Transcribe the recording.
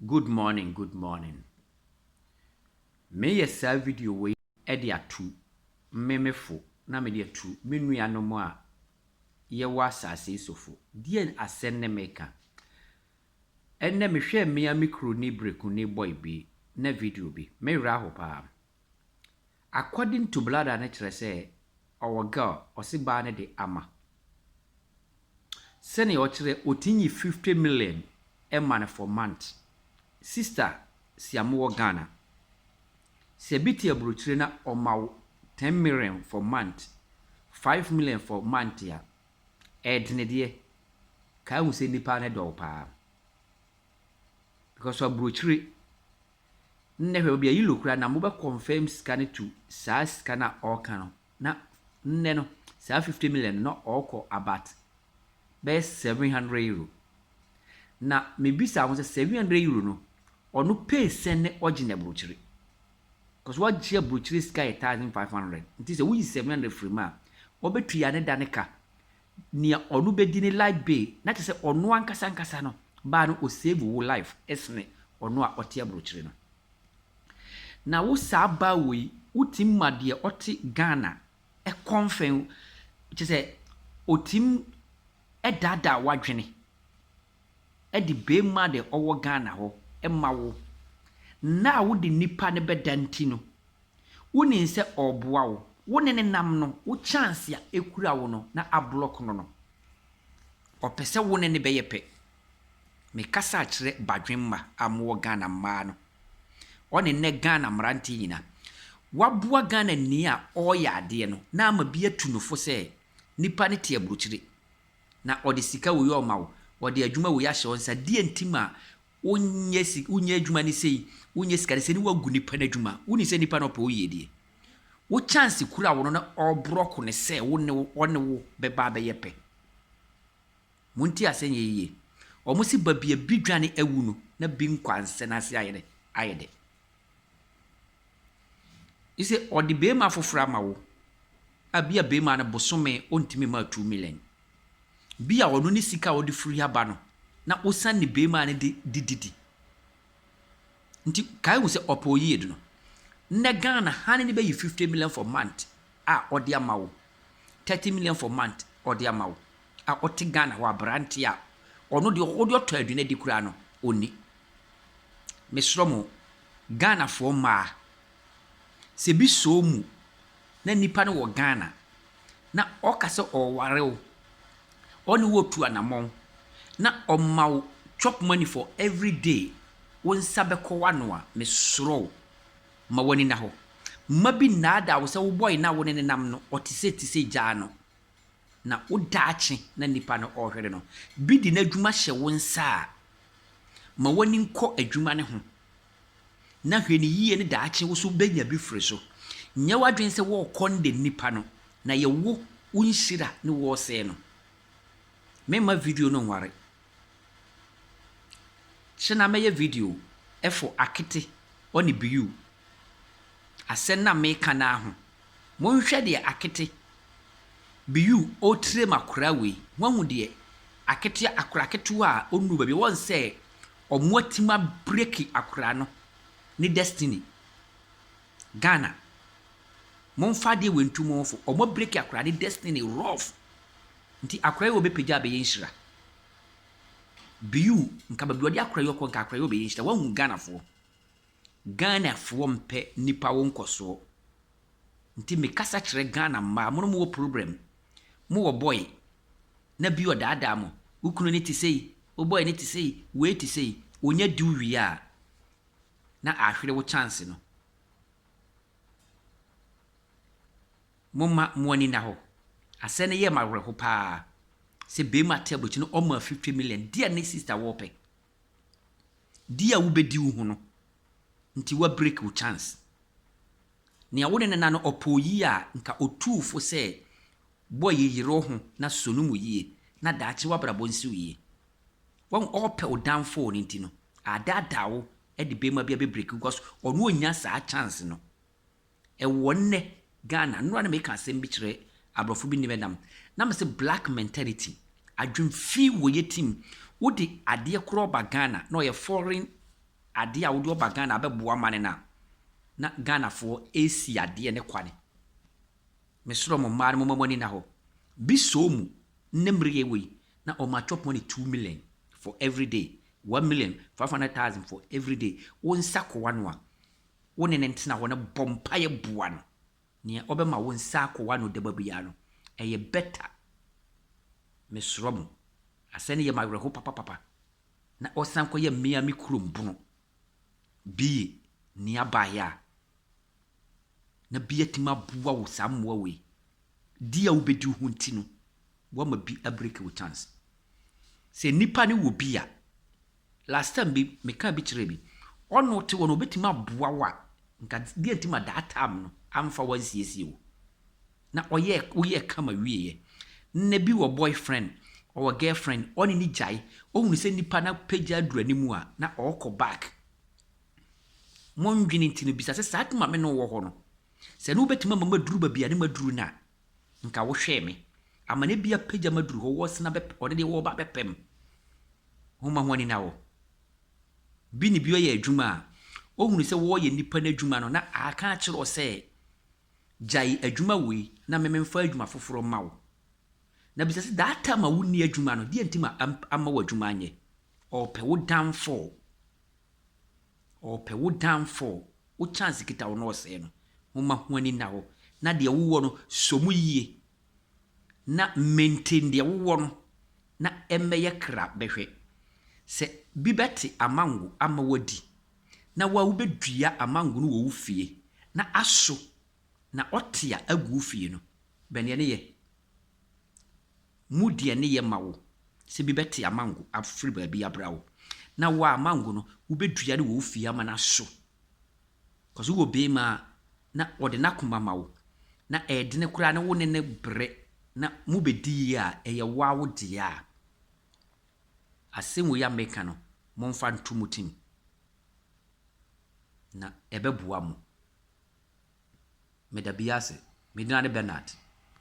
Good morning, good morning. Meyɛ saa video wei de ato me me fo na mede atu me nuanom a yɛwɔ asase yi so fo. Deɛn asɛm ne meka? Ɛnnɛ mehwɛɛ mmea me kuroni berekuni boy bi na video bi. Me werɛ aho paa. According to brother no kyerɛ sɛ ɔwɔ girl, ɔse baa no de ama. Sɛnea ɔkyerɛ ɔtumi yi 50 million ma no for month. Sister si a mowɔ Ghana. Sɛ bi te aburokyire na ɔma wo 10 million for month, 5 million for month a, ɛyɛ deɛ. Kaa hu sɛ nipa no dɔ wo paa. Because aburokyire, nnɛ hwɛ baabi a euro koraa na mobɛ confirm sika no to saa sika no a ɔreka no na nnɛ no saa 50 million no na ɔrekɔ about bɛyɛ €700. Na mebisa ho sɛ €700 no, ɔno pay sɛn ne ɔgye no aburokyire? Because wagye aburokyire sika yɛ 1500. Nti sɛ woyi 700 firi mu a, ɔbɛtua ne da ne ka. Nea ɔno bɛdi ne light bill na kyerɛ sɛ ɔno ankasa ankasa no baa no ɔsave wo life ɛsene ɔno a ɔte aburokyire no. Na wo saa baa wei, wotumi ma deɛ ɔte Ghana ɛkɔnfɛn kyerɛ sɛ ɔtumi ɛdaadaa w'adwene ɛde bɛrima deɛ ɔwɔ Ghana hɔ ɛma wo. Na a wode nipa no bɛda nti no, wonim sɛ ɔreboa wo. Wo ne ne nam no, wo chance a ɛkura wo no na ablock no no. Ɔpɛ sɛ wo ne ne bɛyɛ pɛ. Mekasa akyerɛ badwemma a mowɔ Ghana mmaa no. Ɔne nnɛ Ghana mmeranteɛ nyinaa. Waboa Ghana ni a ɔreyɛ adeɛ no na ama bi atu no fo sɛ nipa no te aburokyire na ɔde sika wei ɔma wo, ɔde adwuma wei ahyɛ wo nsa. Deɛ nti ma wonyɛ si wonyɛ adwuma no sei, wonyɛ sika no sei ne woagu nipa no adwuma? Woni sɛ nipa no ɔpɛ wo yie deɛ. Wo chance kura wo no na ɔblock ne sɛ wo ne wo ɔne wo bɛba abɛyɛ pɛ. Monti asɛm yɛ yie. Ɔmo si baabi a bi dwane awu no na bi nkwansɛ n'ase ayɛ dɛ ayɛ dɛ. Sɛ ɔde bɛrima foforɔ ama wo a, bi a bɛrima no bosome ɔntumi ma 2 million. Bi a ɔno ne sika a ɔde firi aba no na ɔsan ne bɛrima no de dididi. Nti kae hu sɛ ɔpɛ oyie do no. Nnɛ Ghana ha ne bɛyi 50 million for month a ɔde ama wo. 30 million for month ɔde ama wo. A ɔte Ghana hɔ aberante a ɔno deɛ ɔde ɔtɔ aduane di koraa no ɔnni. Mesrɛ mo, Ghanafoɔ mmaa, sɛ bi soo mu na nipa no wɔ Ghana na ɔka sɛ ɔware wo, ɔne wo tu anammɔn na ɔma wo chop money for every day, wo nsa bɛkɔ w'ano a, mesrɛ wo, ma w'ani na hɔ. Mma bi nnaadaa wo sɛ wo boy na wo ne ne nam no ɔte sɛ te sɛ gyaa no. Na wo daakye na nipa no ɔrehwere no. Bi de n'adwuma hyɛ wo nsa a, ma w'ani nkɔ adwuma no ho. Na hwɛ ne yie ne daakye wo so bɛnya bi firi so. Nyɛ w'adwene sɛ wɔrekɔ de nipa no na yɛwo wo nhyira ne wɔresɛe no. Memma video no nware. Kyena mɛyɛ video ɛfo akete ɔne biu. Asɛm na meka na ho. Monhwɛ deɛ akete biu ɔretire ma akwaraa wei. Woahu deɛ akete akwaraa ketewa a ɔnnuru baabi wɔn sɛ ɔmo atumi abreak akwaraa no ne destiny. Ghana momfa adeɛ wei nto mo ho fo. Ɔmo abreak akwaraa ne destiny rough. Nti akwaraa yi wɔbɛpagya abɛyɛ nhyira. Biu nka baabi ɔde akwaraa yi ɔkɔ nka akwaraa yi ɔbɛyɛ nhyira. Woahu Ghanafoɔ. Ghanafoɔ mpɛ nipa wo nkɔsoɔ. Nti mekasa kyerɛ Ghana mmaa, mo no mowɔ problem. Mowɔ boy na bi ɔdaadaa mo. Wo kunu ne te sei, wo boy ne te sei, wei te sei. Onya di wo wie a, na ahwere wo chance no. Momma mo ani na hɔ. Asɛm no yɛ ma awerɛho paa. Sɛ bɛrima te aburokyi no ɔma 50 million. Deɛ ne sister wɔpɛ. Di a wobɛdi wo ho no. Nti wa break wo chance. Nea wo ne ne na no ɔpɛ oyi a nka otuu fo sɛ boy yi yere wo ho na so no mu yie na daakye w'abrabɔ nsi wo yie. Wɔn ɔpɛ wo downfall no nti no, adaadaa wo de bɛrima bi abɛbreak because ɔno onya saa chance no. Ɛwɔ nnɛ Ghana, nnora na meka asɛm bi kyerɛ aborɔfo bi ne bɛnam. Na me sɛ black mentality, adwemfi wɔ yɛ team. Wode adeɛ korɔ ba Ghana na ɔyɛ foreign adeɛ a wode ɔba Ghana abɛboa mane no a, na Ghanafoɔ ɛresi adeɛ ne kwane. Mesrɛ mo mmaa no, momma mo ani nna hɔ. Bi soo mu nnɛ mmerɛ yɛ wɔ yi na ɔma chop money 2 million for every day, 1,500,000 for every day. Wo nsa kɔ w'ano a, wo ne ne ntena hɔ no, bɔ mpaeɛ boa no. Nea ɔbɛma wo nsa akɔ w'ano daba biara no, ɛyɛ better. Mesrɛ mo, asɛ no yɛ ma awerɛho papapapa na ɔsan kɔyɛ mmea me kurom bono bi nea baeɛ a na bi atumi aboa wo. Saa mmoa wei di a wobɛdi wo ho nti no, woama bi abreak wo chance. Sɛ nipa ne wɔ bi a, last time bi meka bi kyerɛ bi, ɔno te hɔ no, obɛtumi aboa wo a, nka deɛ ntimi a that time no amfa wansiesie wo na ɔyɛ woyɛ kama wieɛ. Nna bi wɔ boyfriend, ɔwɔ girlfriend, ɔne ne gyae, ɔhunu sɛ nipa na pagya aduru anim a na ɔrekɔ back. Mɔndwene nti no, bisa sɛ saa tuma me ne wɔ hɔ no, sɛ ne wobɛtumi ama maduru baabi a ne maduru no a, nka wohwɛɛ me ama ne bi apagya maduru hɔ. Wɔsena bɛ ɔne deɛ wɔba bɛpɛm homa ho ani na wɔ bi ne bi ɔyɛ adwuma a, ɔhunu sɛ wɔreyɛ nipa no adwuma no na aka akyerɛ wo sɛ gyae adwuma wei na mememfa adwuma foforɔ ma wo. Na bisa sɛ that time a wonni adwuma no, deɛ nti ma ama wo adwuma anyɛ? Ɔpɛ wo downfall, ɔpɛ wo downfall. Wo chance kita wo na ɔsɛe no. Homa ho ani na hɔ na deɛ wowɔ no, sɔ mu yie na maintain deɛ wowɔ no na ɛmmɛyɛ kra. Bɛhwɛ sɛ bi bɛte amango ama wadi na wa wobɛdua amango no wɔ wo fie na aso na ɔte a agu wo fie no, bɛneɛ ne yɛ mu deɛ ne yɛ ma wo sɛ bi bɛte amango afiri baabi abra wo na wo amango no wobɛdua no wɔ wo fie ama no aso kɔso wɔ beema a na ɔde n'akoma ma wo na ɛɛdene koraa ne wo ne ne brɛ na mobɛdi yie a, ɛyɛ wo wo deɛ a. Asɛm wei a meka no, momfa nto mo tim na ɛbɛboa mo. Meda bi ase. Medina ne Bernard.